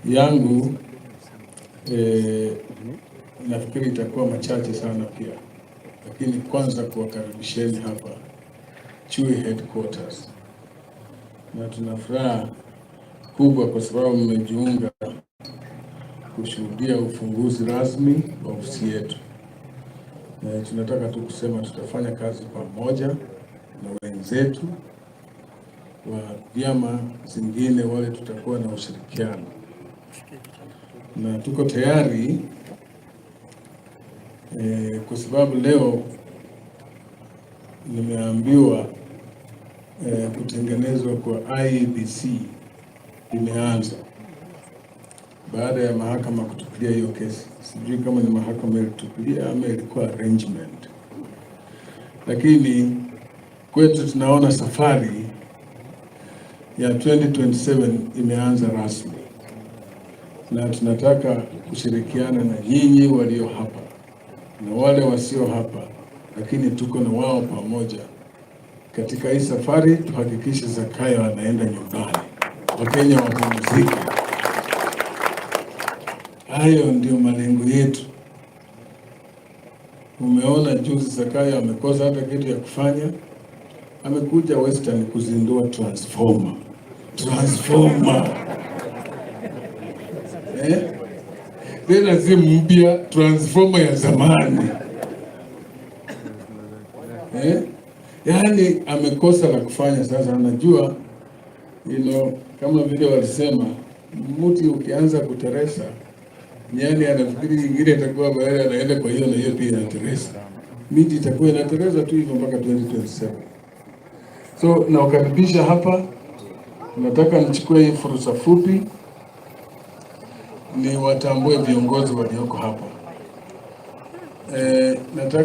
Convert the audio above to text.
Yangu nafikiri itakuwa machache sana pia, lakini kwanza kuwakaribisheni hapa Chui headquarters, na tuna furaha kubwa kwa sababu mmejiunga kushuhudia ufunguzi rasmi wa ofisi yetu, na tunataka tu kusema tutafanya kazi pamoja na wenzetu wa vyama zingine wale tutakuwa na ushirikiano, na tuko tayari kwa sababu leo nimeambiwa kutengenezwa kwa IEBC imeanza baada ya mahakama kutupilia hiyo kesi. Sijui kama ni mahakama ilitupilia ama ilikuwa arrangement, lakini kwetu tunaona safari ya 2027 imeanza rasmi, na tunataka kushirikiana na nyinyi walio hapa na wale wasio hapa, lakini tuko na wao pamoja katika hii safari. Tuhakikishe Zakayo anaenda nyumbani, Wakenya wapumzike. Hayo ndio malengo yetu. Umeona juzi Zakayo amekosa hata kitu ya kufanya, amekuja Western kuzindua transformer. Transformer, eh? Tena si mpya, transformer ya zamani, eh? Yaani amekosa la kufanya sasa, anajua kama vile walisema mti ukianza kuteleza nyani anafikiri ingine itakuwa baadaye, anaenda kwa hiyo na hiyo pia inateleza. Miti itakuwa inateleza tu hivyo mpaka 2027. So nawakaribisha hapa, nataka nichukue hii fursa fupi ni watambue viongozi walioko hapa. Nataka